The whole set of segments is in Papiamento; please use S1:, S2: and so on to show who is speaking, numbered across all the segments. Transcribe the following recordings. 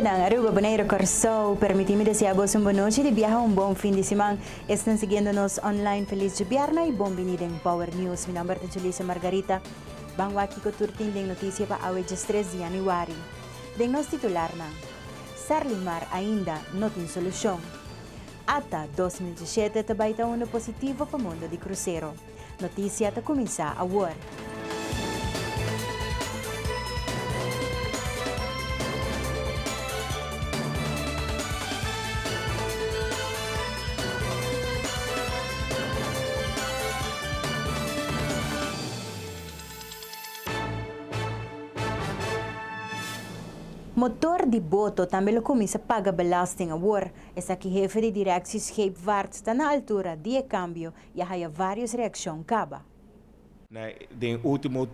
S1: Oyentenan, Aruba, Boneiru, Kòrsou, permití mi deseá boso un bon nochi di biaha, un bon fin di siman. Esnan siguiendo nos online, felis djobièrnè i bon bini den Power News. Mi nòmber ta Julissa Margarita. Ban wak kiko tur tin den notisia pa awe djestres di yanüari. Den nos titularnan, Serlimar ainda no tin solushon. Ata 2017 ta bai ta unu positivo pa mundo di krusero. Notisia ta kuminsá awor. Motor di boto tambe lo kuminsá paga belasting awor. Esaki hefe di Directie Scheepvaart ta na altura di e kambio i a haya vários reakshon kaba.
S2: Na den último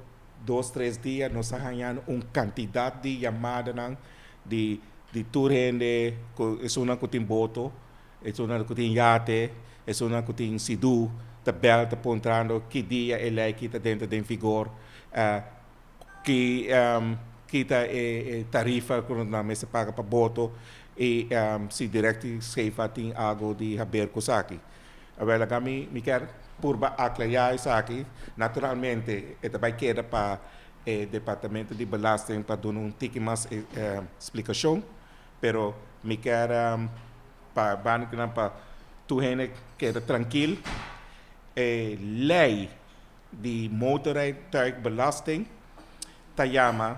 S2: dos tres dia nos a haña un kantidat di yamadanan di di tur hende ku esunnan ku tin boto, esunnan ku tin yate, esunnan ku tin sidu ta bèl ta puntrando ki dia e lei ki ta dentro den vigor, ki ki ta e tarifa ku nan mester paga pa boto i si Directie Scheepvaart tin algu di haber ku esaki. Awel laga mi mi kier purba aclaria esaki. Naturalmente e ta bay keda pa e departamento di belasting pa duna un tiki mas splicacion, pero mi kier pa bankinan pa tur hende keda trankil. E ley di motorrijtuigbelasting ta yama,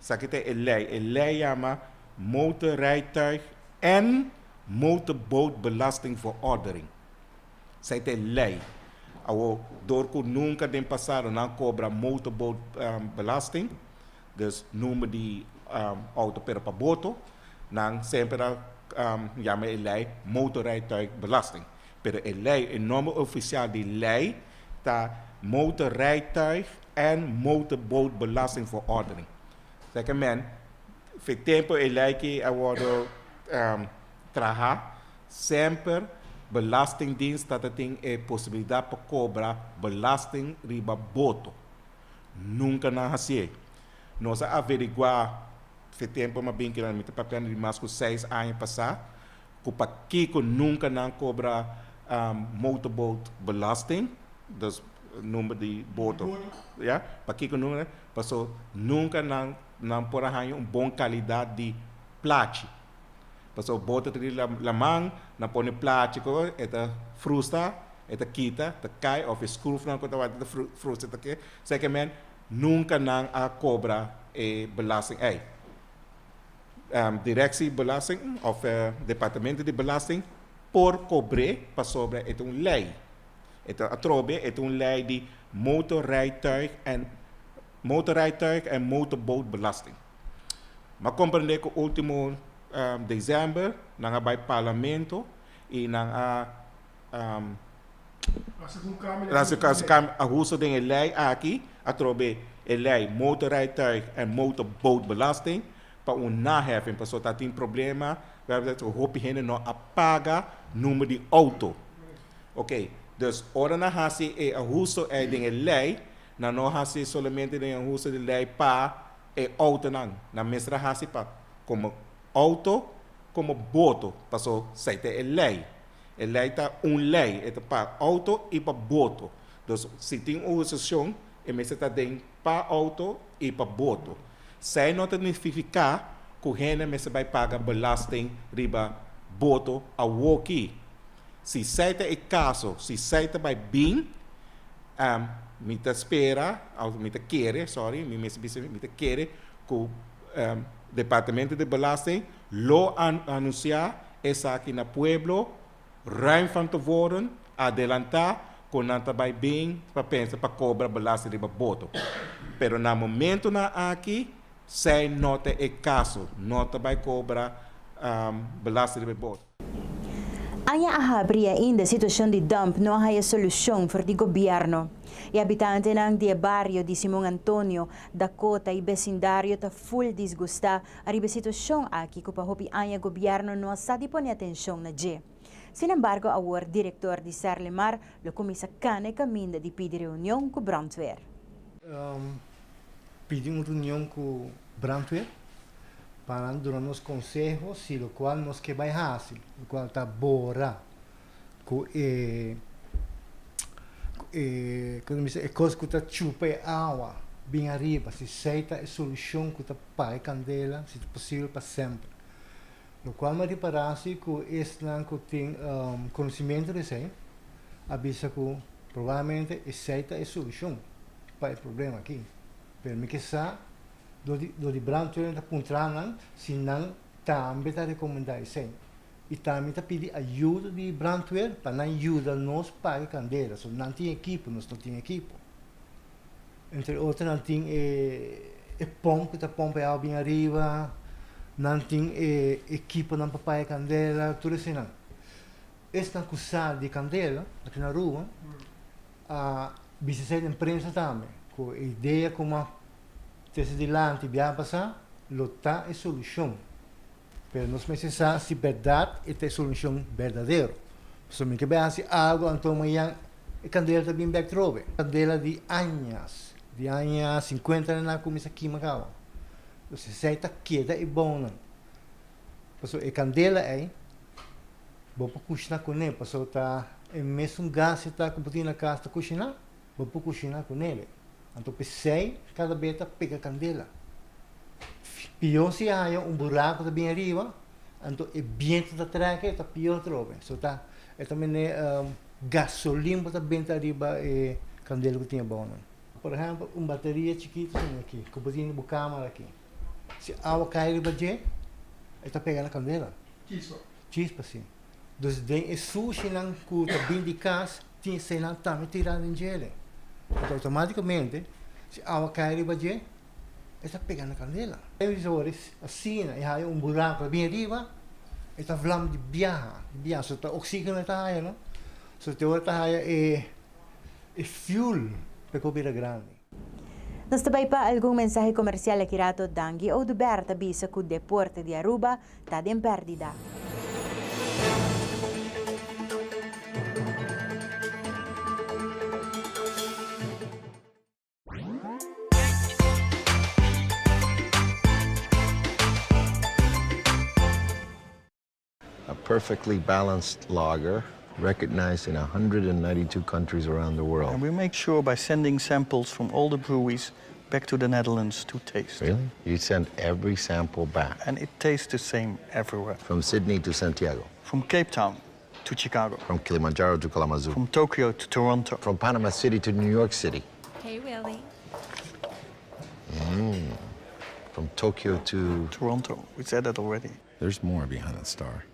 S2: esaki ta e ley, e ley yama motorrijtuig en Motorbootbelastingverordening. Esei ta e lei. Awor, dor ku nunka den pasado nan a kobra motorbootbelasting, dus number di outo pero pa boto, nan semper a yama e lei motorrijtuigbelasting. Pero e lei, e nomber ofisial di lei ta Motorrijtuig en Motorbootbelastingverordening. Esei men, Fe tempo e ley ki a wordo traha, semper Belastingdienst tata tin e posibilidad pa cobra belasting riba boto. Nunca nan hacié. Nos a averigua fe tempo ma bin kinan, mi ta papiando di mas cu seis aña pasa, cu pakico nunca nan cobra motorboat belasting, dus number di boto, ya, pakico nunca, paso nunca nan Nan por a haña un bon kalidat di plachi. Pasobra bo ta tira laman, nan pone plachi ku e ta frusta, e ta kita, ta kai òf e skrufnan ku ta wak ta frusta ta ke. Esei ke men nunka nan a kobra e belasting ei. Directie Belasting òf Departamento di Belasting por kobr'é pasobra e ta un lei. E ta atrobe e ta un lei di motorrijtuig en Motorrijtuig en motorbootbelasting. M'a comprende cu ultimo december nan a bay parlamento y nan a haci ahuste den e ley aki atrobe e ley motorrijtuig en motorbootbelasting pa un naheffing pasobra ta tin problema hopi hende no a paga number di auto. Ok, dus ora nan haci e ahuste ey den e ley Nan no hasi solamente den e huso di lei pa e outonan. Nan mester a hasi pa komo outo komo boto, paso esei ta e lei. E lei ta un lei, e ta pa outo i pa boto. Dus si tin un husashon e mester ta den pa outo i pa boto. Esei no ta nifiká ku hende mester bai paga belasting riba boto awoki. Si esei ta e kaso, si esei ta bai bin, Mi ta spera, of mi ta kere, sorry, mi mester bisa mi ta kere ku Departamento di Belasting lo anunsiá esaki na pueblo ruim van tevoren, adelantá ku nan ta bai bin pa pensa pa kobra belasting riba boto. Pero na momentonan aki esei no ta e kaso, no ta bai kobra belasting riba e boto.
S1: Aña a habri ainda situacion di dump no a haya solucion for di gobierno. E habitantenan di e bario di Simon Antonio, Dakota y becindario ta full disgusta ariba e situacion aki cu pa hopi aña gobierno no a sa di pone atencion na dje. Sin embargo awor director di Serlimar lo cuminsa cana e caminda di pidi reunion cu brandweer.
S3: Pidi un reunion cu brandweer. pa nan duna nos konseho si lokual nos ke bai hasi, lokual ta bora ku e ku e komo ta bisa e kos ku ta chupa e awa bin ariba, si esei ta e solushon ku ta paga e kandela, si ta posibel pa semper. Lokual mi a ripará si ku esnan ku tin konosimentu di esei a bisa ku probablemente esei ta e solushon pa e problema aki. Pero mi ke sa dor di dor di brandweer ta puntra nan si nan tambe ta rekomendá esei. I tambe ta pidi ayuda di brandweer pa nan yuda nos paga e kandela. So nan tin ekipo, nos no tin ekipo. Entre otro nan tin e e pomp ku ta pompa e awa bin ariba, nan tin e ekiponan pa paga e kandela, tur eseinan. Esnan ku sa di kandela aki na Aruba a bisa esei den prensa tambe, ku e idea ku a trese dilanti biaha pasá lo ta e solushon. Pero nos mester sa si bèrdat e ta e solushon berdadero. Pasobra mi ke bai hasi algu anto mañan e kandela ta bin bèk trobe. Kandela di añas, di aña sinkuenta nan a kuminsá kima kaba. Entonces esei ta keda e bounan. Pasobra e kandela ei bo por kushina kuné pasobra ta e mesun gas e ta ku bo tin na kas ta kushiná, bo por kushiná kuné. Anto p'esei kada be ta pega kandela. Pió si a haña un buraku ta bin ariba, anto e bientu ta trek e ta pió atrobe. So ta e ta mene gasolin bo ta benta ariba e kandela ku tin abou nan. Por ehèmpel un bateria chikitu asina aki ku bo tin den bo kamera aki, si awa kai riba dje e ta pega na kandela.
S4: Chispa.
S3: Chispa si. Dus den e sushinan ku ta bin di kas tin eseinan tambe tirá den djele. Anto outomátikamente si awa kai riba dje e ta pega na kandela. E visores asina e haya un buraku ta bin ariba e ta vlam di biaha di biaha so ta oxigeno e ta haya no so te ora ta haya e e fuel pa e por bira grandi.
S1: Nos ta bai pa algun mensahe comercial aki rato Dangui Oduber ta bisa cu deporte di Aruba ta den perdida.
S5: A perfectly balanced lager recognized in 192 countries around the world.
S6: And we make sure by sending samples from all the breweries back to the Netherlands to taste.
S5: Really? You send every sample back?
S6: And it tastes the same everywhere.
S5: From Sydney to Santiago?
S6: From Cape Town to Chicago.
S5: From Kilimanjaro to Kalamazoo.
S6: From Tokyo to Toronto.
S5: From Panama City to New York City.
S7: Hey, Willie.
S5: From Tokyo to...
S6: Toronto. We said that already.
S5: There's more behind that star.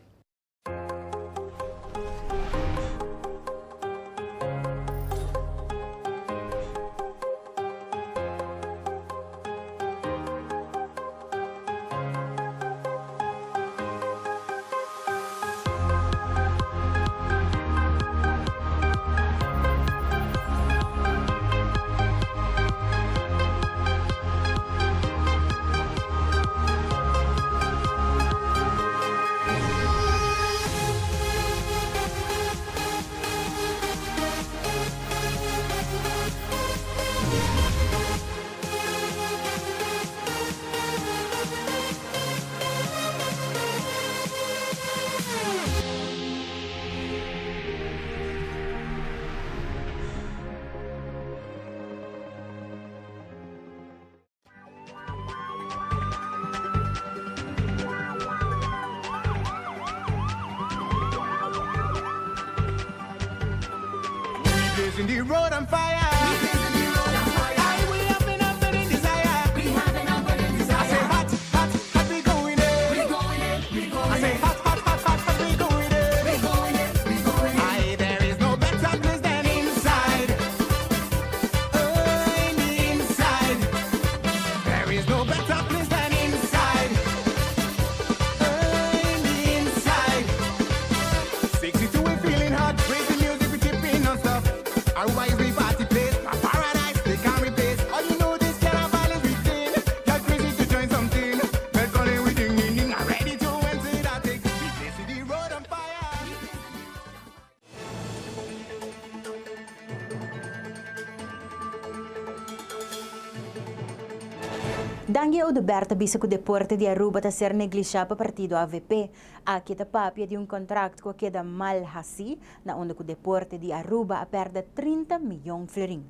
S1: Dangui Oduber ta bisa cu deporte di Aruba ta ser neglisha pa partido avp. Aki ta papia di un contract cu a keda mal haci, na unda cu deporte di Aruba a perde 30 miyon florin.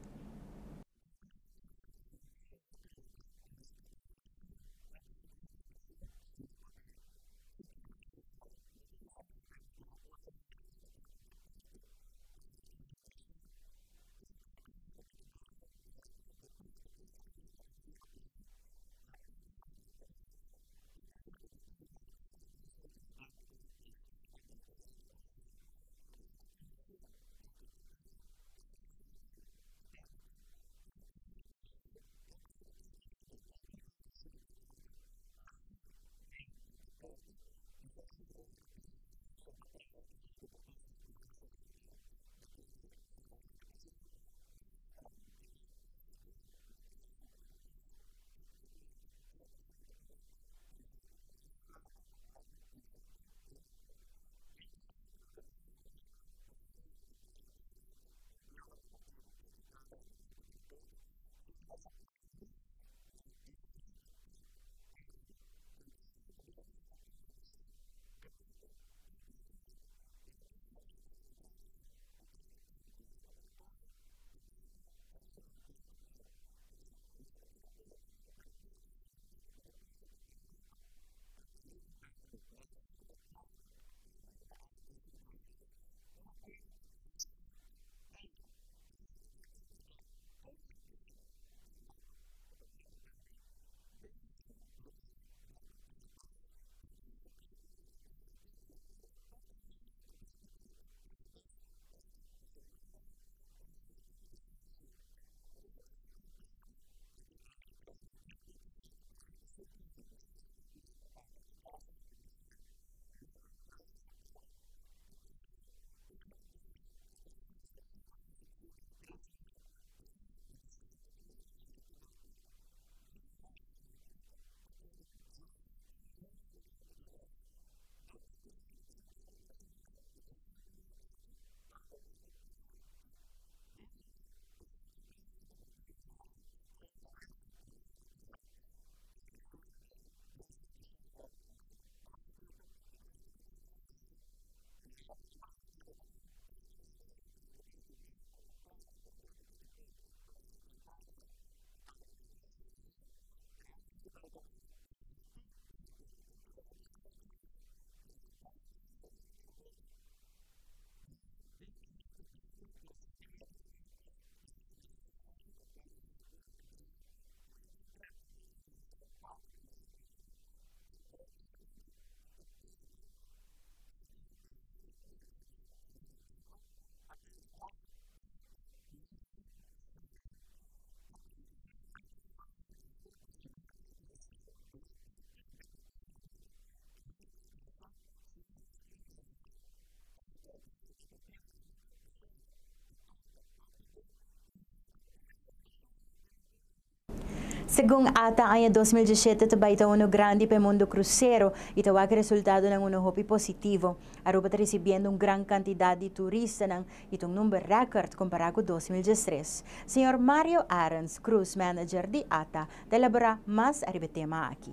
S1: Segun ata aña 2017 ta bay ta uno grandi pa e mundo crucero y ta wak resultadonan uno hopi positivo. Aruba ta ricibiendo un gran cantidad di turistanan y ta un number record compara cu 2013. Señor Mario Arends, cruise manager di ata, ta elabora mas ariba e tema aki.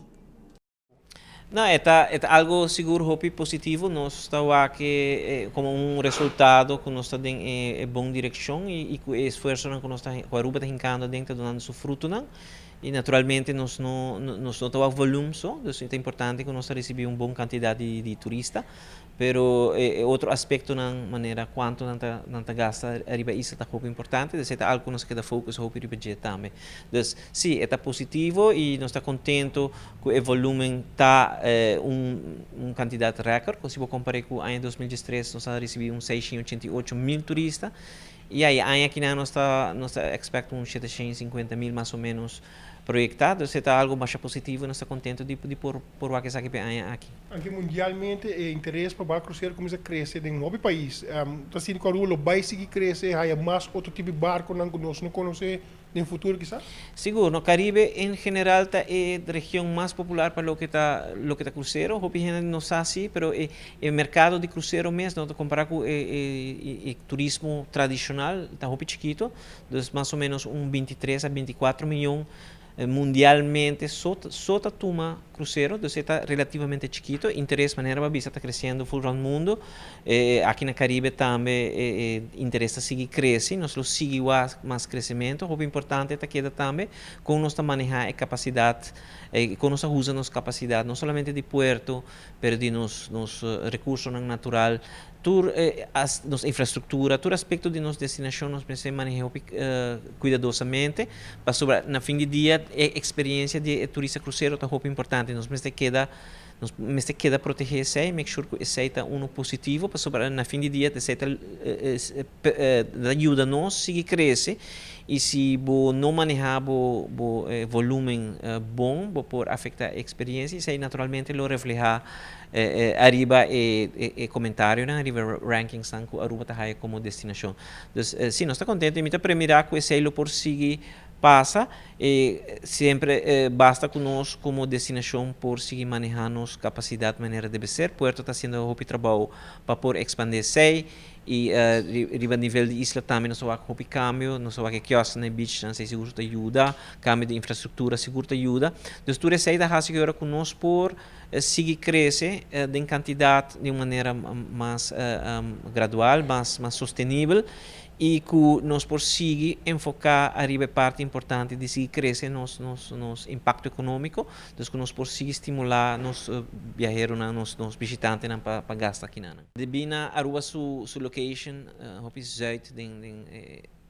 S4: No, e ta e ta algo sigur hopi positivo. Nos ta wak e como un resultado cu nos ta den e e bon direccion y y cu e esfuerzonan cu nos ta cu Aruba ta hincando aden ta dunando su frutonan. Y naturalmente nos no nos no ta wak volum so, dus e ta importante cu nos ta ricibi un bon cantidad di di turista. Pero e otro aspectonan manera cuanto nan ta nan ta gasta ariba isla ta hopi importante, dus e ta algo cu nos a keda focus hopi riba dje tambe. Dus si, e ta positivo y nos ta contento cu e volumen ta un un cantidad record, cu si bo compare cu aña 2013 nos a ricibi un 688 mil turista y ya e aña akinan nos ta nos ta expect un 750 mil mas o menos proyecta, dus e ta algo masha positivo y nos ta contento di di por por wak esaki p'e aña aki.
S7: Anke mundialmente e interes pa barco crucero cuminsa crece den hopi pais. Ta sinti cu Aruba lo bay sigui crece, haya mas otro tipo di barconan cu nos no conoce. den futuro kisas?
S4: Sigur, no, Caribe en general ta e region mas popular pa loke ta loke ta crucero. Hopi hende no sa si, pero e e mercado di crucero mes no ta compara cu e e e turismo tradicional ta hopi chikito. Dus mas o menos un bintitres a binticuatro miyon Mundialmente so so ta tuma crucero, dus e ta relativamente chikito. Interes manera bo a bisa ta creciendo full rond mundo. Aki na Caribe tambe e interes ta sigui creci. Nos lo sigui wak mas crecemento. Hopi importante ta keda tambe con nos ta maneha e capacidad, con nos ta usa nos capacidad no solamente di puerto pero di nos nos recursonan natural, tur nos infrastructura, tur aspecto di nos destinacion nos mester maneha hopi cuidadosamente pasobra na fin di dia e experiencia di e turista crucero ta hopi importante. Nos mester keda nos mester keda protege esey, make sure cu esey ta uno positivo pasobra na fin di dia esey ta ta yuda nos sigui crece y si bo no maneha bo bo volumen bon bo por afecta e experiencia y esey naturalmente lo refleha ariba e e comentarionan ariba rankingsnan cu Aruba ta haya como destinacion. Dus si nos ta contento y mi ta premira cu esey lo por sigui pasa y siempre basta cu nos como destinacion por sigui maneha nos capacidad manera debe ser. Puerto ta haciendo hopi trabao pa por expande esey. Y riba nivel di isla tambe nos ta wak hopi cambio, nos ta wak e kiosknan na e beachnan, esey sigur ta yuda, cambio di infrastructura sigur ta yuda. Dus tur esey ta haci cu ora cu nos por sigui crece den cantidad di un manera mas gradual, mas sostenibel y cu nos por sigui enfoca ariba e parti importante di sigui crece nos nos impacto economico, dus cu nos por sigui stimula nos biaheronan, nos bishitantenan pa gasta akinan. Debí na Aruba su su location hopi zuid den den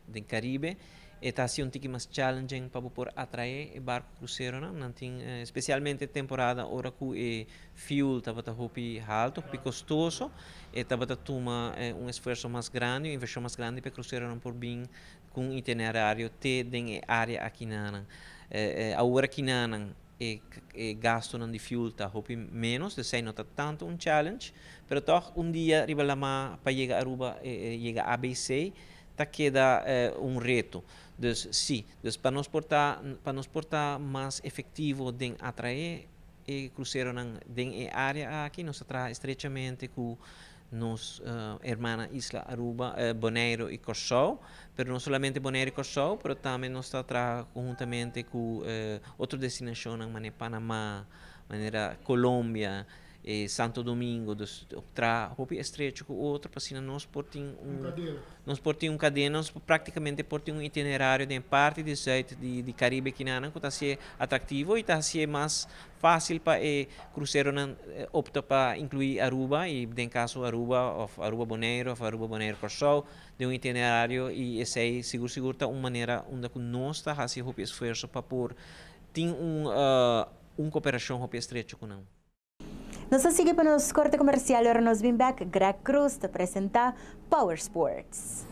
S4: den Caribe e ta hasi un tiki mas challenging pa bo por atraé e barco cruceronan. Nan tin especialmente temporada ora cu e fuel tabata hopi halto, hopi costoso, e tabata tuma un esfuerso mas grandi, un inversion mas grandi pa e cruceronan por bin cu un itinerario te den e area akinanan. Awor akinanan e e gastonan di fuel ta hopi menos, dus esei no ta tanto un challenge, pero tog un dia riba lamá pa yega Aruba yega ABC ta keda un reto. Dus si, dus pa nos por ta pa nos por ta mas efectivo den atraé e cruceronan den e area aki nos ta traha estrechamente cu nos hermana isla Aruba, Boneiru y Kòrsou, pero no solamente Boneiru y Kòrsou, pero tambe nos ta traha konhuntamente ku otro destinashonnan manera Panama, manera Colombia, Santo Domingo, dus traha hopi estrecho ku otro pa asina nos por tin un nos por tin un kadena, nos praktikamente por tin un itinerario den parti di zuid di Karibe kinanan ku ta hasié atraktivo y ta hasié mas Fácil pa e cruceronan opta pa inclui Aruba y den caso Aruba of Aruba Bonaire of Aruba Bonaire Corsou den un itinerario y esey sigur sigur ta un manera unda cu nos ta haci hopi esfuerzo pa por tin un un cooperacion hopi estrecho cu nan.
S1: Nos ta sigui pa nos corte comercial ora nos bin bek Greg Cruz ta presenta Power Sports.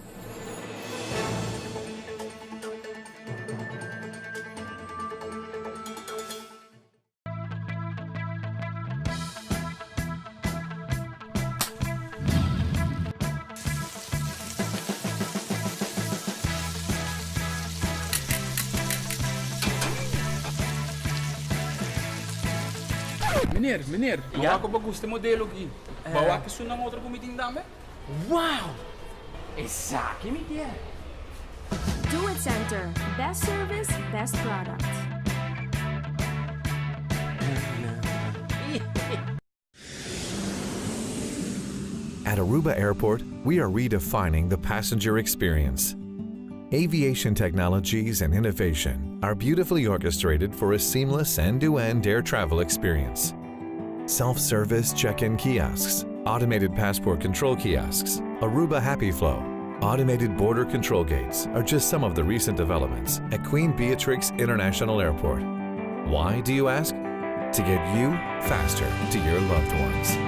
S8: Meneer, meneer, ja? Bo gusta e modelo aki. Bo wak esunnan otro ku mi tin tambe? Wow! Esaki mi kier!
S9: Do It Center, best service, best product.
S10: At Aruba Airport, we are redefining the passenger experience. Aviation technologies and innovation are beautifully orchestrated for a seamless end-to-end air travel experience. Self-service check-in kiosks, automated passport control kiosks, Aruba Happy Flow, automated border control gates are just some of the recent developments at Queen Beatrix International Airport. Why, do you ask? To get you faster to your loved ones.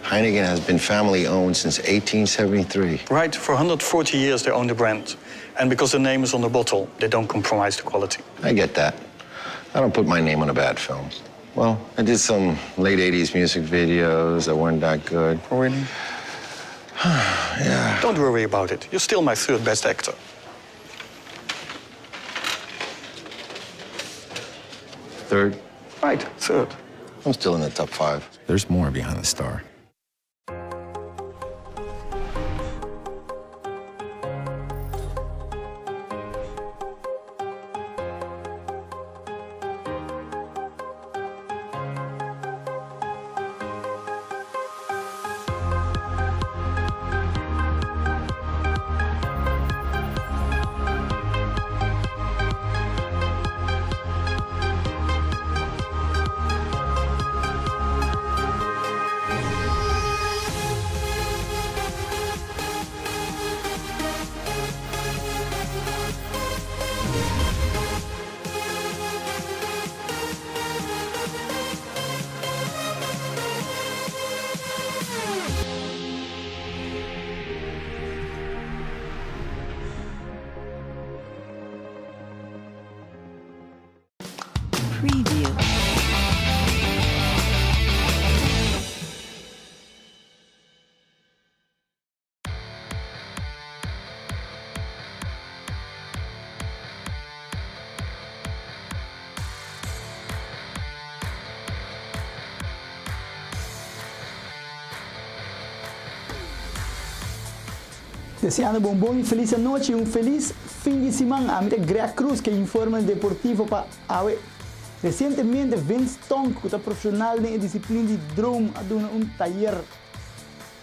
S5: Heineken has been family owned since 1873.
S6: Right, for 140 years they own the brand. And because the name is on the bottle, they don't compromise the quality.
S5: I get that. I don't put my name on a bad film. Well, I did some late 80s music videos that weren't that good.
S6: Oh, really?
S5: Yeah.
S6: Don't worry about it. You're still my third best actor.
S5: Third?
S6: Right, third.
S5: I'm still in the top five. There's more behind the star.
S11: Preview.
S12: Deseando bo un bon y feliz anochi y un feliz fin di siman. Ami ta Greg Cruz ke informe deportivo pa awe. Recientemente Vince Tonk cu ta profesional den e disciplina di drone a duna un tayer.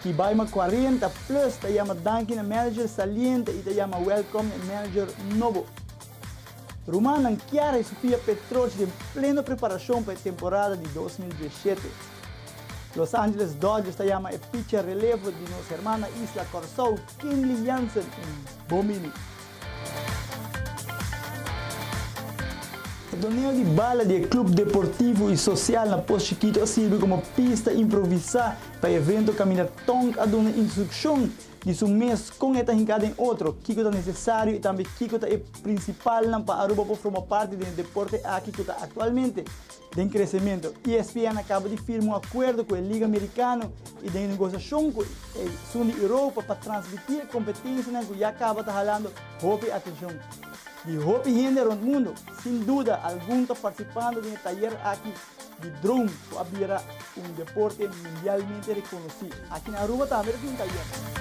S12: Kibaima 40 Plus ta yama danki na manager saliente y ta yama welcome na e manager nobo. Rumannan Kiara y Sofia Petroci den pleno preparacion pa e temporada di 2017. Los Angeles Dodgers ta yama e pitcher relevo di nos hermana isla Kòrsou, Kenley Jansen, un bon bini. E torneo di bala di e Club Deportivo y Social na Pos Chiquito a sirbi como pista improvisá pa e evento caminda Tonk a duna instruccion di su mes con e ta hinca den otro, kico ta necesario y tambe kico ta e principalnan pa Aruba por forma parti den e deporte aki cu ta actualmente den crecemento. ESPN a caba di firma un acuerdo cu e Liga Americano y den negociacion cu esun di Europa pa transmiti e competencianan cu ya caba ta halando hopi atencion di hopi hende rond mundo. Sin duda algun ta participando den e tayer aki di drone cu a bira un deporte mundialmente reconoci. Aki na Aruba tambe ta tin un tayer.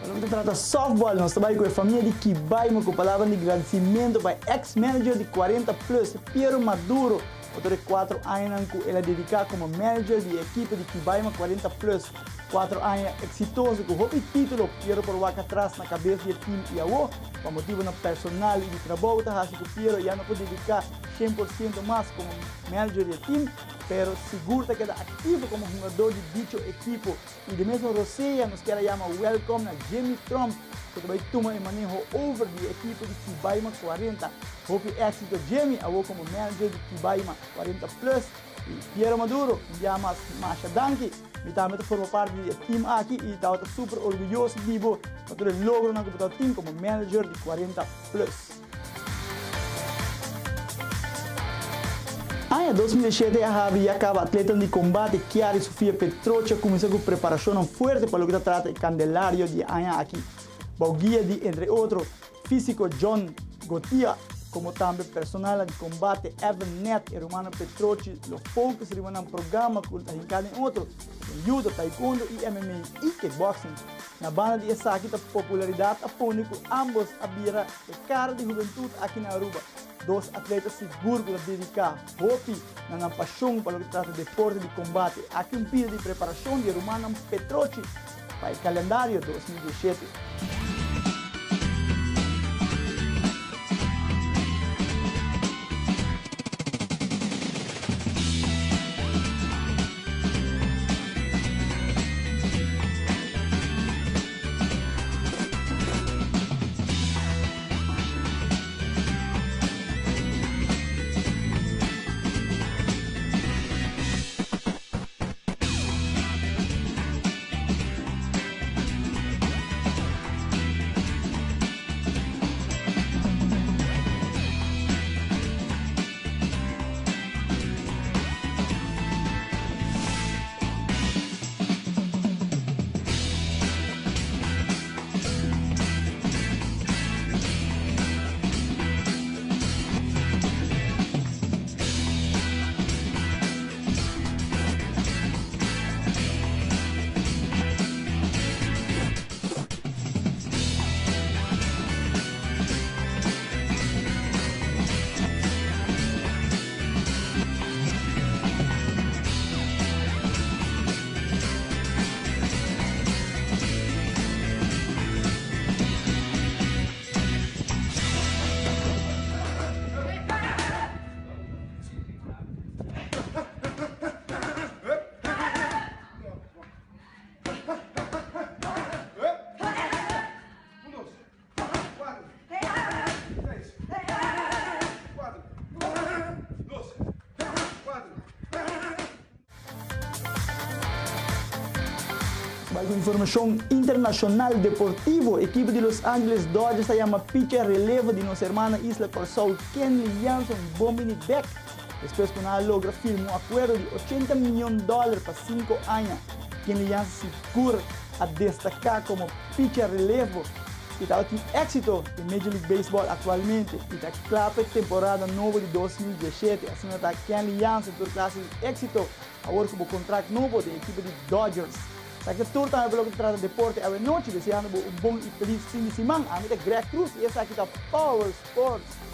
S12: Pa loke ta trata softball, nos ta bai cu e famia di Kibaima cu palabra di gradicimento pa e ex manager di 40 Plus, Piero Maduro, pa tur e cuatro añanan cu el a dedica como manager di e ekipo di Kibaima 40 Plus. Cuatro aña exitoso cu hopi titulo, Piero por wak atras na cabes di e team y awo, pa motibonan personal y di trabou ta haci cu Piero ya no por dedica 100% mas como manager di e team, pero sigur ta keda activo como hungador di dicho ekipo. Y di mesmo rosea nos kier a yama welcome na Jimmy Tromp cu ta bay tuma e maneho over di e ekipo di Kibaima 40. Hopi exito Jimmy awo como manager di Kibaima 40 Plus y Piero Maduro un bia mas masha danki. Mi tambe ta forma parti di e team aki y tabata super orguyoso di bo pa tur e logronan cu bo ta tin como manager di 40 Plus. Aña 2007 a habri ya caba atletan di combate Chiara y Sofia Petrocci a cuminsa cu preparacionnan fuerte pa loke ta trata e Candelario di e aña aki. Bou guia di entre otro fisico John Gotia como tambe personalnan di combate Evan Nett y Romano Petrocci lo focus riba nan programa cu ta hinca den otro den judo, taekwondo y MMA y kickboxing. Na banda di esaki ta popularidad a pone cu ambos a bira e cara di hubentud aki na Aruba. Dos atleta sigur cu ta dedica hopi na nan pasion pa loke ta trata deporte di combate. Aki un pida di preparacion di e rumannan Petrochi pa e calendario 2017. Bai ku informashon internashonal deportivo, ekipo di Los Angeles Dodgers ta yama picher relevo di nos hermana isla Kòrsou Kenley Jansen bon bini bèk despues ku nan a logra firma un akuerdo di ochenta mion dòler pa sinku aña. Kenley Jansen sigur a destaká komo picher relevo i tabatin éksito den Major League Baseball aktualmente i ta kla pa e temporada nobo di 2017. Asina ta Kenley Jansen tur klase di éksito. Awor ku bo kontrakt nobo den ekipo di Dodgers. Sa ke tur tambe pa loke ta trata deporte awe nochi, deseando bo un bon i felis fin di siman. Ami ta Greg Cruz i esaki ta Power Sports.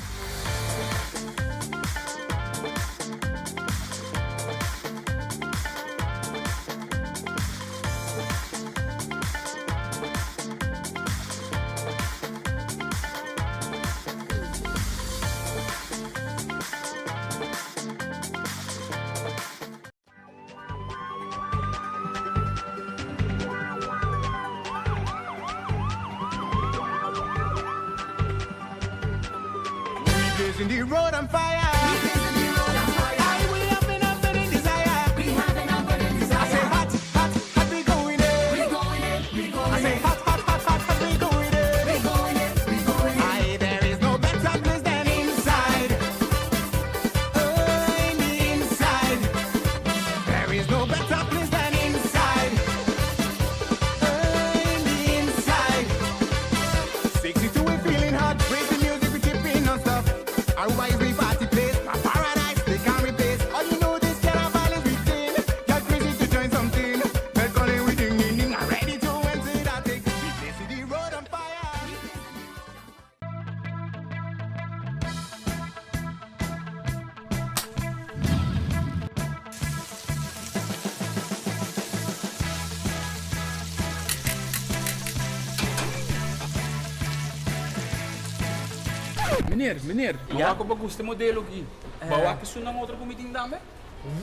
S8: Meneer, meneer, mi wak ku bo gusta e modelo aki. Bo a wak esunnan otro ku mi tin tambe?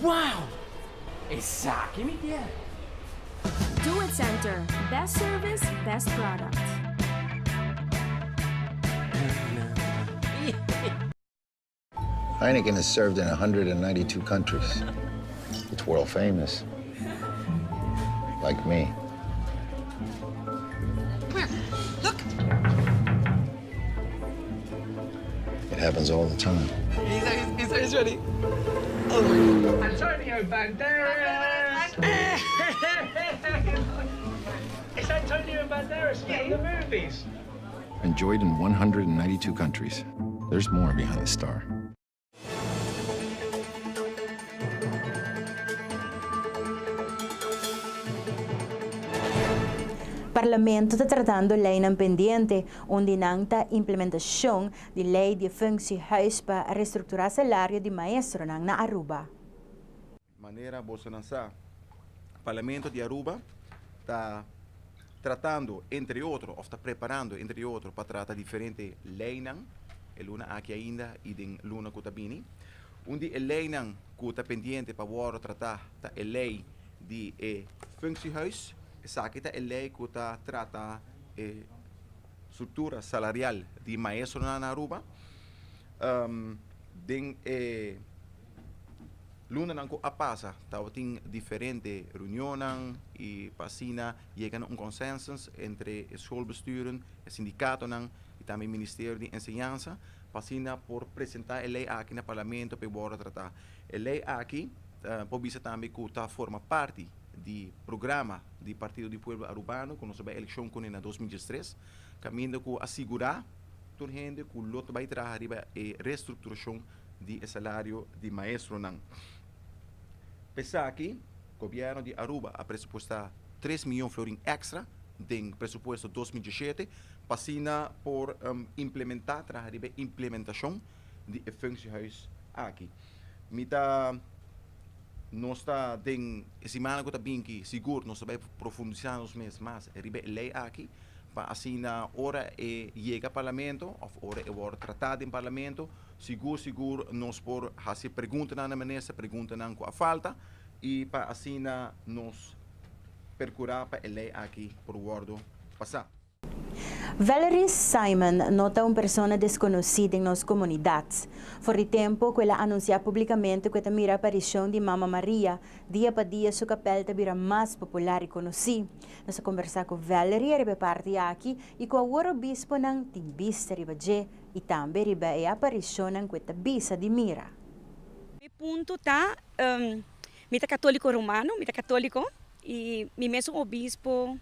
S8: Wow! Esaki mi kier!
S9: Do It Center, best service, best product.
S5: Heineken has served in 192 countries. It's world famous. Like me.
S11: Where? Look.
S5: It happens all the time.
S8: He's, he's, he's ready. Oh my God. Antonio Banderas! It's Antonio Banderas from the movies.
S5: Enjoyed in 192 countries. There's more behind the star.
S1: Parlamento ta tratando leynan pendiente, un di nan ta implementacion di ley di functiehuis pa restructura salario di maestronan na Aruba.
S2: Manera bosonan sa, Parlamento di Aruba ta tratando entre otro of ta preparando entre otro pa trata diferente leynan e luna aki ainda y den luna cu ta bini. Un di e leynan cu ta pendiente pa wordo trata ta e ley di e functiehuis. Esaki ta e ley cu ta trata e structura salarial di maestronan na Aruba. Den e Lunanan ku a pasa tabatin diferente reunionnan i pa asina yega na un consensus entre e schoolbesturen, e sindikatonan i tambe e Ministerio di Enseñansa pa asina por presenta e lei aki na Parlamento pa e wòrdu tratá. E lei aki por bisa tambe ku ta forma parti di programa di Partido di Pueblo Arubano ku nos a bai elekshon kuné na 2013 kaminda ku a sigurá tur hende ku lo ta bai traha riba e restrukturashon di e salario di maestronan. P'esaki, Gobierno di Aruba a presupuesta tres miyon florin extra den presupuesto 2017 pa asina por implementa, traha riba e implementacion di e functiehuis aki. Mi ta, nos ta den e simannan cu ta binki sigur nos ta bay profundisa nos mes mas riba e ley aki pa asina ora e yega Parlamento of ora e worde trata den Parlamento, Sigur sigur nos por hasi preguntanan na minister, preguntanan ku a falta i pa asina nos perkurá pa e lei aki por wòrdu pasá.
S1: Valerie Simon no ta un persona desconoci den nos comunidad. For di tempo cu el a anuncia publicamente cu e ta mira aparicion di Mama Maria, dia pa dia su kapel ta bira mas popular y conoci. Nos a conversa cu Valerie riba e parti aki y cu awor obisponan tin bista riba dje y tambe riba e aparicionnan cu e ta bisa di mira.
S13: Mi punto ta, mi ta catolico romano, mi ta catolico y mi mesun obispo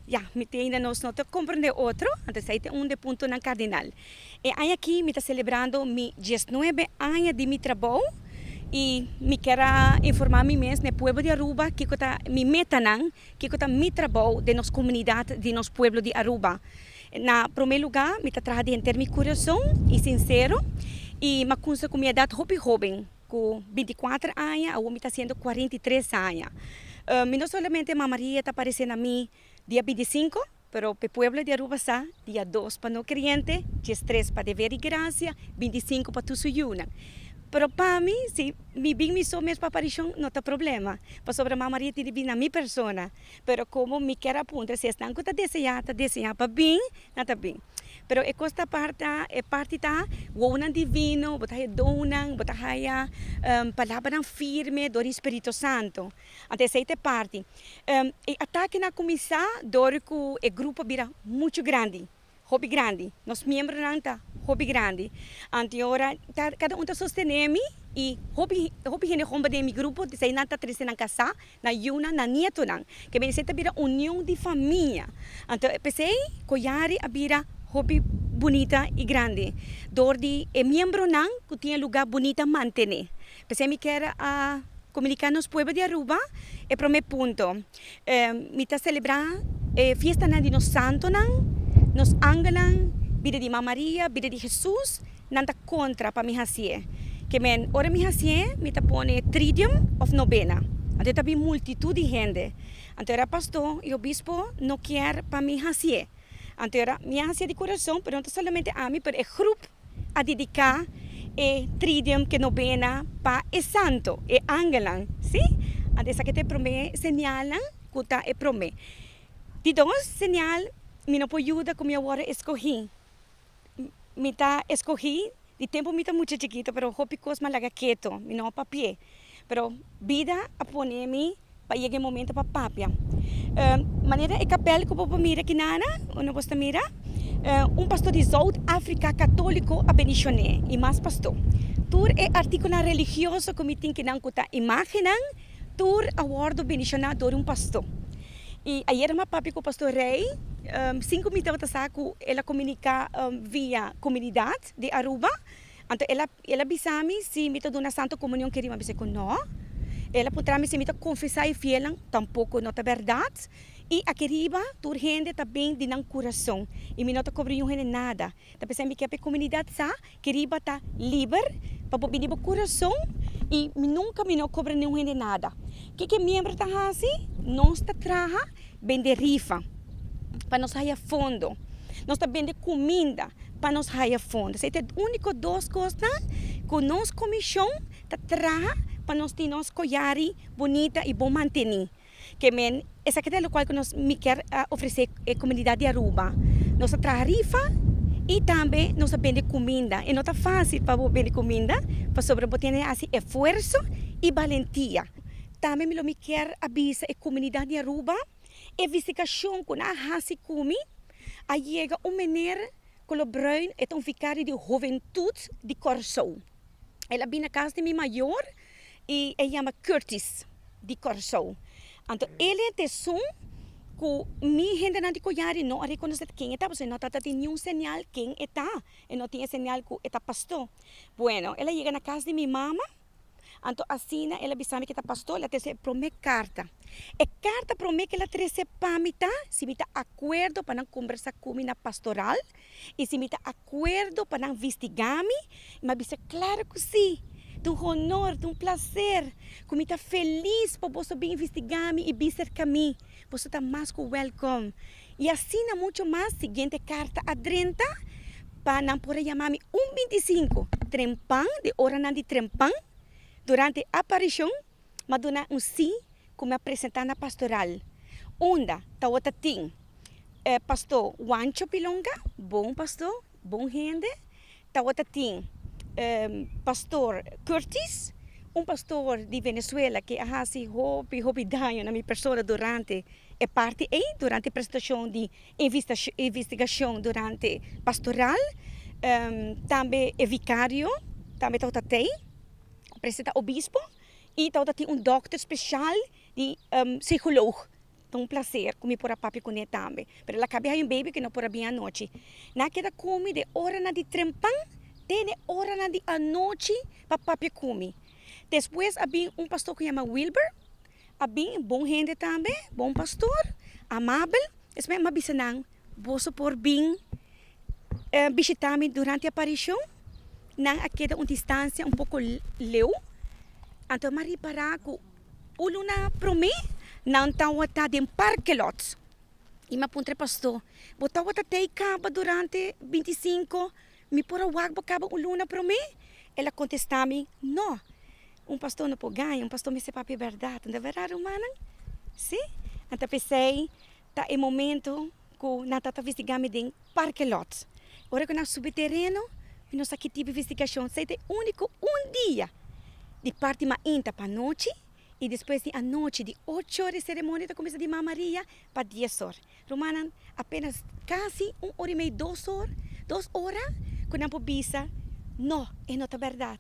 S13: Ya, mi tin ainda nos no ta comprende otro, anto esei ta un de puntonan cardinal. E aña aki mi ta celebrando mi diesnuebe aña di mi trabou y mi kier a informa mi mes na e pueblo di Aruba kico ta mi metanan, kico ta mi trabou den nos comunidad di nos pueblo di Aruba. Na prome lugar mi ta traha di henter mi curason y sincero y mi a cunsa cu mi edad hopi hoben. Ku binti kuater aña, awor mi ta hasiendo 43 aña. Mi no solamente Mama Maria ta aparesé na mi dia 25, pero p'e pueblo di Aruba sa, dia 2 pa no kreyente, 13 pa deber i grasia, 25 pa tur su yunan. Pero pa mi, si mi bin mi so mes pa aparishon, no ta problema, pasobra Mama Maria tin di bin na mi persona. Pero komo mi kier a puntra si esnan ku ta deseá, ta deseá pa bin, nan ta bin. Pero e kos ta parta, e parti ta wounan divino, bo ta haya donnan, bo ta haya palabranan firme dor di Spirito Santo. Anto esei ta e parti. E atakenan a kuminsá dor ku e grupo a bira muchu grandi, hopi grandi. Nos miembronan ta hopi grandi. Anto e ora ta kada un ta sostené mi i hopi hopi hende homber den mi grupo, esei nan ta trese nan kasá, nan yunan, nan nietonan. Ke mester ta bira union di famia. Anto p'esei Koyari a bira hopi bunita i grandi dor di e miembronan ku tin e lugá bunita mantené. P'esei mi kier a komuniká nos pueblo di Aruba e promé punto. Mi ta selebrá e fiestanan di nos santonan, nos angelnan, bida di Mama Maria, bida di Hesus. Nan ta kontra pa mi hasié. Ke men, ora mi hasié, mi ta pone tridium òf nobena. Anto e ta bin multitut di hende. Anto era pastor i obispo no kier pa mi hasié. Anto era, mi a hasié di kurason, pero no ta solamente ami, pero e grup a dediká e tridium ke nobena pa e santo, e angelnan. Sí? Anto esaki ta e promé señalnan ku ta e promé. Di dos señal, mi no por yuda ku mi a wòrdu eskohí. Mi ta escogi di tempo mi ta mucha chikito pero hopi cos mi a laga keto, mi no a papia. Pero bida a pone mi pa yega e momento pa papia. Manera e kapel cu bo por mira aki nana, unda bo sta mira, un pastor di Zuid Africa catolico a bendicione y mas pastor. Tur e articulonan religioso cu mi tin kinan cu ta imagennan, tur a wordo bendiciona door un pastor. Y ayer mi a papia cu pastor Rey, sin cu mi tabata sa cu el a comunica via comunidad di Aruba, anto el a el a bisa mi si mi ta duna Santo Comunion keri, mi a bisa cu no. El a puntra mi si mi ta confesa e fielnan, tampoco no ta berdad. Y aki riba tur hende ta bin di nan curason y mi no ta cobra niun hende nada. Ta p'esei mi ke pa e komunidat sa ku riba ta liber pa bo bini bo kurason i mi nunka mi no kobra niun hende nada. Kiko e miembro ta hasi? Nos ta traha bende rifa pa nos haya fondo. Nos ta bende kuminda pa nos haya fondo. Esei ta e úniko dos kosnan ku nos komishon ta traha pa nos tin nos koyari bunita i bon mantení. Ke men, esaki ta lokual ku nos mi kier ofresé e komunidat di Aruba. Nos ta traha rifa i tambe nos ta bende kuminda. E no ta fásil pa bo bende kuminda pasobra bo tene hasi esfuerso i balentia. Tambe mi lo mi kier a bisa e komunidat di Aruba e vistikashon ku nan a hasi ku mi a yega un mener kolo bruin, e ta un vikario di huventut di Kòrsou. El a bini na kas di mi mayor i e yama Curtis di Kòrsou. Anto el e ta esun ku mi hendenan di Koyari no a rekonosé ken e ta pasobra e no tabata tin niun señal ken e ta. E no tin e señal ku e ta pastó. Bueno, el a yega na kas di mi mama, anto asina el a bisa mi ku e ta pastó, el a trese e promé karta. E karta promé ku el a trese pa mi ta si mi ta akuerdo pa nan kombersá ku mi na pastoral I si mi ta akuerdo pa nan vistiga mi, mi a bisa klaro ku sí. Ta un honor, ta un plaser ku mi ta felis pa boso bin vistiga mi i bin serka mi. Boso ta mas ku wèlkòm. I asina muchu mas siguiente karta a drenta pa nan por a yama mi un 25 trempan, di oranan di trempan, durante aparishon, mi a duna un sí ku mi a presentá na pastoral, unda tawata tin. Pastor Wancho Pilonga, bon pastor, bon hende. Tawata tin Pastor Curtis, un pastor di Venezuela ke a hasi hopi hopi daño na mi persona durante e parti ei, durante e presentacion di investigacion durante pastoral. Tambe e vicario tambe tawata tei, presenta obispo y tawata tin un dokter special di psicoloog. Ta un placer cu mi por a papia cu ne tambe. Pero el a cabe hay un baby cu no por a bin anochi. Nan a keda cu mi de oranan di trempan te ne oranan di anochi pa papia cu mi. Despues a bin un pastor cu yama Wilber. A bin, bon hende tambe, bon pastor, amabel. Esei mi a bisa nan, boso por bin bishita mi durante e aparicion. Nan a keda un distancia un poco leu. Anto mi a ripara cu. Un luna promé nan tawata den parkelot i mi a puntra e pastor, Bo tawata tei kaba durante bintisinko? Mi por a wak bo kaba un luna promé? El a kontestá mi, No, un pastor no por gaña, un pastor mester papia bèrdat. No ta bèrdat, rumannan? Sí. Anto p'esei ta e momento ku nan tata vistigá mi den parkelot. Ora ku nan subi tereno, mi no sa ki tipo di vistigashon. Esei ta e úniko un dia di parti mainta pa anochi i despues di anochi di ocho or e seremonia ta kuminsá di Mama Maria pa dies or. Rumannan, apenas kasi un ora i mei, dos or, dos ora ku nan por bisa, No, e no ta bèrdat.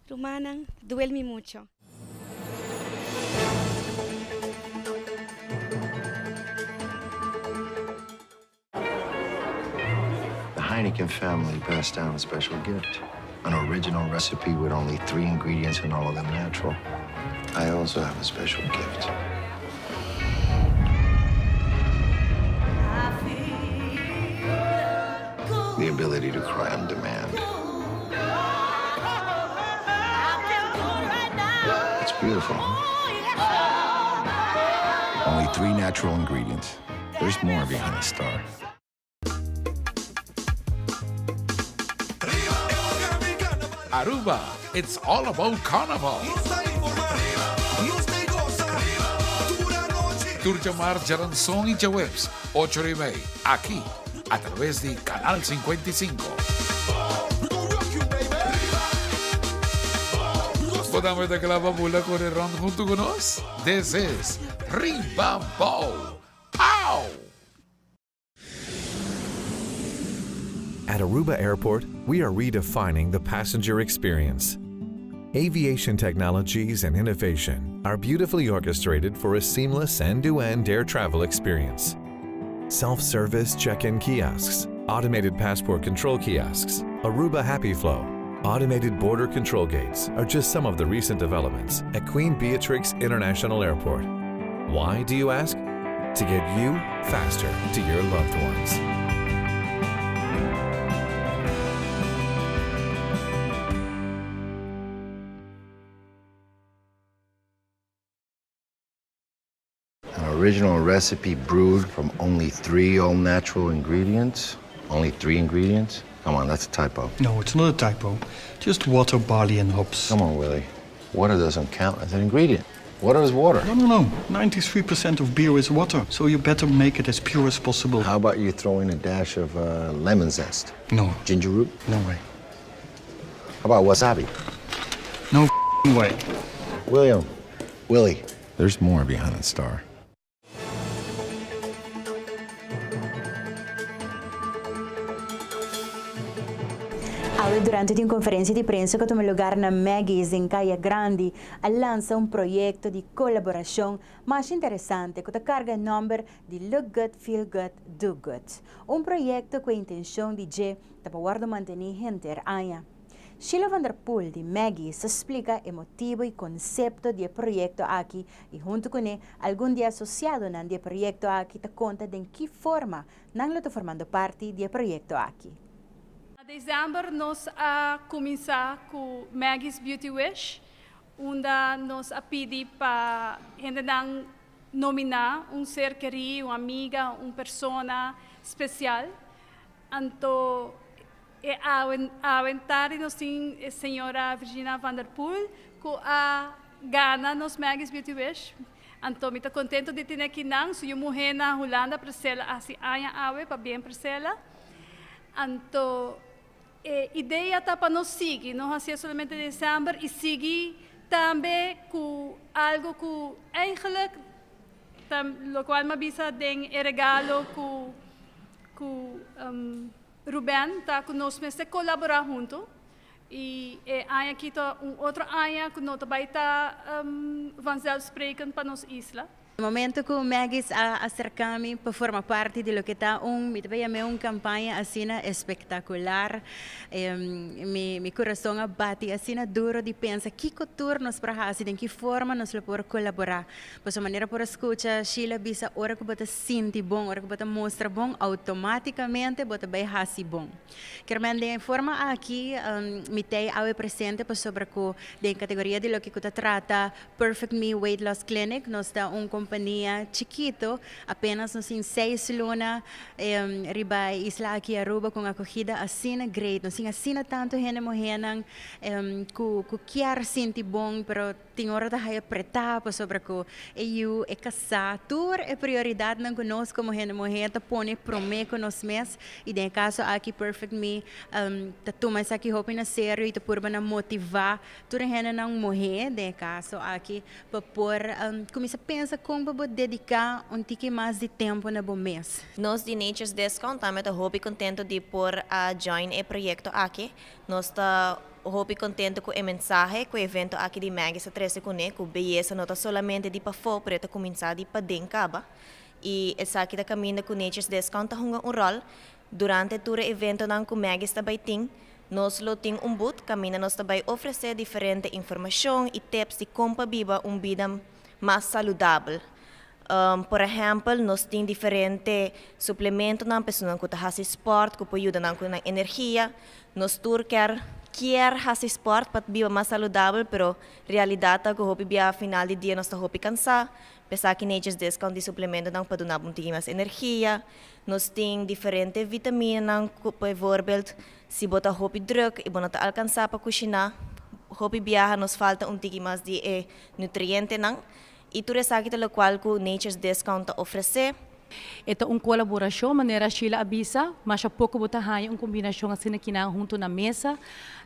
S13: Rumannan, ta duel mi mucho.
S5: The Heineken family passed down a special gift. An original recipe with only three ingredients and all of them natural. I also have a special gift. The ability to cry on demand. It's beautiful, huh? Only three natural ingredients. There's more behind the star.
S14: Aruba, it's all about carnival. Tur djamar, djaranson y djaweps, ocho ora y mei, aki, a traves di Canal 55. Bo tambe ta kla pa bula kore rond hunto ku nos? This is Riba Bou! Pow!
S10: At Aruba Airport, we are redefining the passenger experience. Aviation technologies and innovation are beautifully orchestrated for a seamless end-to-end air travel experience. Self-service check-in kiosks, automated passport control kiosks, Aruba Happy Flow, automated border control gates are just some of the recent developments at Queen Beatrix International Airport. Why, do you ask? To get you faster to your loved ones.
S5: An original recipe brewed from only three all natural ingredients. Only three ingredients? Come on, that's a typo.
S6: No, it's not a typo. Just water, barley, and hops.
S5: Come on, Willie. Water doesn't count as an ingredient. Water is water.
S6: No, no, no. 93% of beer is water, so you better make it as pure as possible.
S5: How about you throw in a dash of uh, lemon zest?
S6: No.
S5: Ginger root?
S6: No way.
S5: How about wasabi?
S6: No way.
S5: William, Willie, there's more behind the star.
S1: Awe durante di un conferencia di prensa cu a tuma lugar na Maggie's den Caya Grandi a lansa un proyecto di colaboracion mas interesante cu ta carga e nomber di Look Good, Feel Good, Do Good. Un proyecto cu e intencion di dje ta pa wordo manteni henter aña. Sheila van der Poel di Maggie's ta splica e motibo y concepto di e proyecto aki y hunto cune algun di e asociadonan di e proyecto aki ta conta den ki forma nan lo ta formando parti di e proyecto aki.
S15: Na december nos a cuminsa cu Maggie's Beauty Wish unda nos a pidi pa hendenan nomina un ser keri, un amiga, un persona special. Anto e awe awe tardi nos tin e señora Virginia van der Poel cu a gana nos Maggie's Beauty Wish. Anto mi ta contento di tene aki nan, su yu muhe na Hulanda, Priscilla, a haci aña awe, pabien Priscilla. Anto e idea ta pa nos sigui, no hacié solamente december y sigui tambe cu algo cu eigenlijk ta locual mi a bisa den e regalo cu cu Ruben ta cu nos mester colabora hunto y e aña aki ta un otro aña cu no ta bay ta vanzelfsprekend pa nos isla.
S1: E momento cu Maggie's a acerca mi pa forma parti di loke ta un, mi ta bay yam'e un campaña asina espectacular, mi mi curason a bati asina duro di pensa kico tur nos por haci, den ki forma nos lo por colabora. Pasobra manera por a scucha Sheila bisa ora cu bo ta sinti bon, ora cu bo ta mustra bon, automaticamente bo ta bay haci bon. Kermen den e forma aki mi t'ey awe presente pasobra cu den categoria di loke cu ta trata Perfect Me Weight Loss Clinic, nos ta un compania chikito, apenas nos tin seis luna riba e isla aki Aruba cu un acogida asina great. Nos tin asina tanto hende muhernan cu cu kier sinti bon pero tin ora ta haya preta pasobra cu e yu, e casa, tur e prioridadnan cu nos como hende muher ta pone prome cu nos mes y den e caso aki Perfect Me ta tuma esaki hopi na serio y ta purba na motiva Tur e hendenan muhé den e kaso aki pa por kuminsá pensa kon pa bo dediká un tiki mas di tempu na bo mes.
S16: Nos di Nature's Discount tambe ta hopi contento di por a join e proyecto aki. Nos ta hopi contento cu e mensahe cu e evento aki di Maggie's ta trece cune, cu beyesa no ta solamente di pafó pero e ta cuminsa di paden caba. Y esaki ta caminda cu Nature's Discount ta hunga un rol durante tur e eventonan cu Maggie's ta bay tin. Nos lo tin un booth kaminda nos ta bai ofresé diferente informashon i tips di kon pa biba un bida mas saludabel. Por ehèmpel, nos tin diferente suplementonan pa esunnan ku ta hasi spòrt ku por yuda nan ku nan energia. Nos tur kier kier hasi spòrt pa biba mas saludabel, pero realidat ta ku hopi bia final di dia nos ta hopi kansá. P'esaki Nature's Discount di suplementonan pa duna bo un tiki mas energia. Nos tin diferente vitaminanan ku bijvoorbeeld si bo ta hopi druk i bo no ta alkansá pa kushiná, hopi biaha nos falta un tiki mas di e nutrientenan i tur esaki ta lokual ku Nature's Discount ta ofresé.
S17: E ta un kolaborashon, manera Sheila a bisa, masha poko bo ta haña un kombinashon asina kinan huntu na mesa,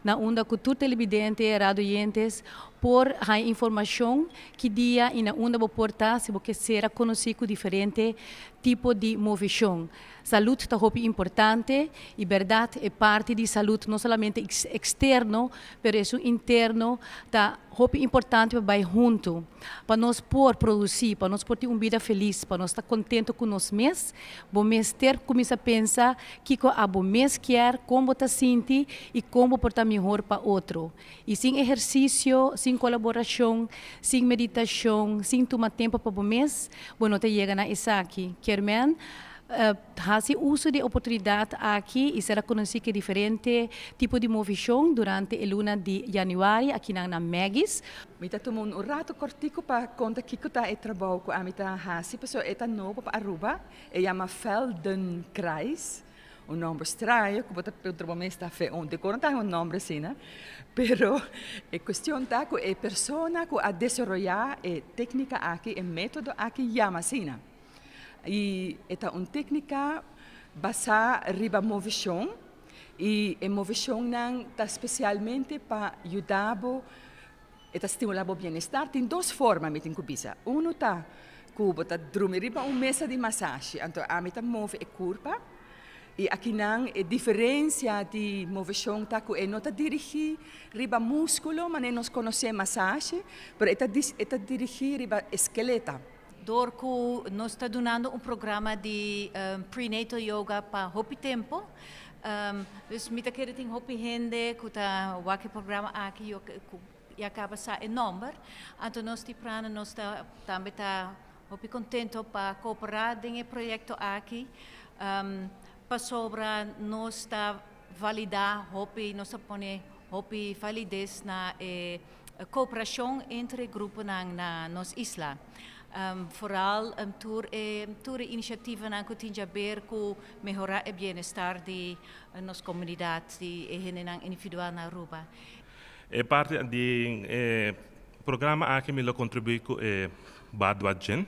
S17: na unda ku tur telebidente, radioyentes por haña informashon ki dia i na unda bo por ta si bo ke sera konosí ku diferente tipo di moveshon. Salud ta hopi importante y berdad e parti di salud no solamente externo pero esun interno ta hopi importante pa bay hunto pa nos por produci, pa nos por tin un bida feliz, pa nos ta contento cu nos mes. Bo mester cuminsa pensa kico abo mes kier, con bo ta sinti y con bo por ta mihor pa otro. Y sin ehercicio, sin colaboracion, sin meditacion, sin tuma tempo pa bo mes, bo no ta yega na esaki. Kier men, haci uso di e oportunidad aki y ser a conoci cu e diferente tipo di movicion durante e luna di januari akinan na Maggie's.
S18: Mi ta tuma un rato kortiku pa konta kiko ta e trabou ku ami ta hasi, pasobra e ta nobo pa Aruba. E yama Feldenkrais. Un nomber straño ku bo ta puntra bo mes ta fe un dikor no ta un nomber asina, pero e kuestion ta ku e persona ku a desaroyá e téknika aki, e método aki yama asina. I e ta un téknika basá riba moveshon i e moveshonnan ta spesialmente pa yuda bo, e ta stimulá bo bienestar. Tin dos forma mi tin ku bisa. Unu ta ku bo ta drumi riba un mesa di masashi, anto ami ta move e kurpa i akinan e diferensia di moveshon ta ku e no ta dirigí riba múskulo manera nos konosé masashi, pero e ta e ta dirigí riba e skeleta.
S19: Dor ku nos ta dunando un programa di prenatal yoga pa hopi tempu, dus mi ta kere tin hopi hende ku ta wak e programa aki ku ya kaba sa e nòmber. Anto nos di Prana nos ta tambe ta hopi kontento pa kooperá den e proyekto aki pasobra nos ta validá hopi, nos ta pone hopi valides na e Koperashon entre gruponan na nos isla. Foral tur e tur e inisiativanan ku tin djaber ku mehorá e bienestar di nos komunidat, di e hendenan individual na Aruba.
S20: E parti di e. programa aki mi lo kontribuí ku e Badua Jin,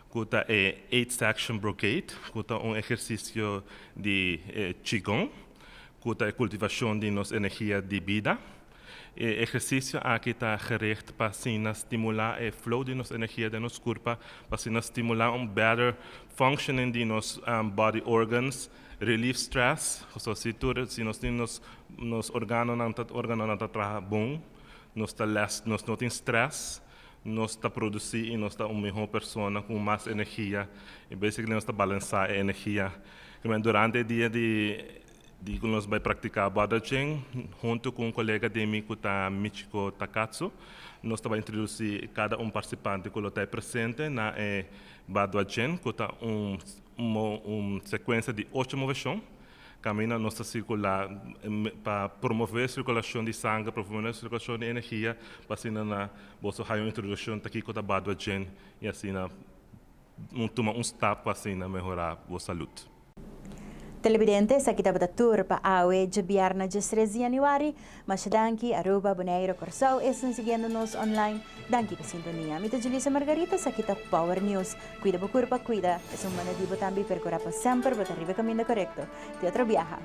S20: ku ta e Eight Section Brocade, ku ta un ehersisio di Qigong, ku ta e kultivashon di nos energia di bida. E ehersisio aki ta gericht pa asina stimulá e flow di nos energia den nos kurpa, pa asina stimulá un better functioning di nos body organs, relieve stress, so si tur si nos tin nos nos organonan ta organonan ta traha bon, nos ta less nos no tin stress, nos ta produci y nos ta un miho persona cu mas energia y basically nos ta balansa e energia. Durante e dia di di cu nos bay practica Baduanjin hunto cu un colega di mi cu ta Michiko Takatsu nos ta bay introduci cada un participante cu lo ta presente na e Baduanjin cu ta un un secuencia di ocho movecion. Caminda nos ta circula pa promove circulacion di sanger, promove circulacion di energia, pa asina na boso haya un introduccion ta kico ta Baduanjin y asina tuma un stap pa asina mehora bo salud.
S1: Televidente, esaki tabata tur pa awe djabièrnè 13 di yanüari. Masha danki Aruba, Bonaire, Kòrsou esnan siguiendo nos online. Danki pa sintonia. Mi ta Julissa Margarita, esaki ta Power News. Kuida bo kurpa, kuida esun manda di bo tambe i perkurá pa semper bo ta riba e kaminda korekto. Te otro biaha.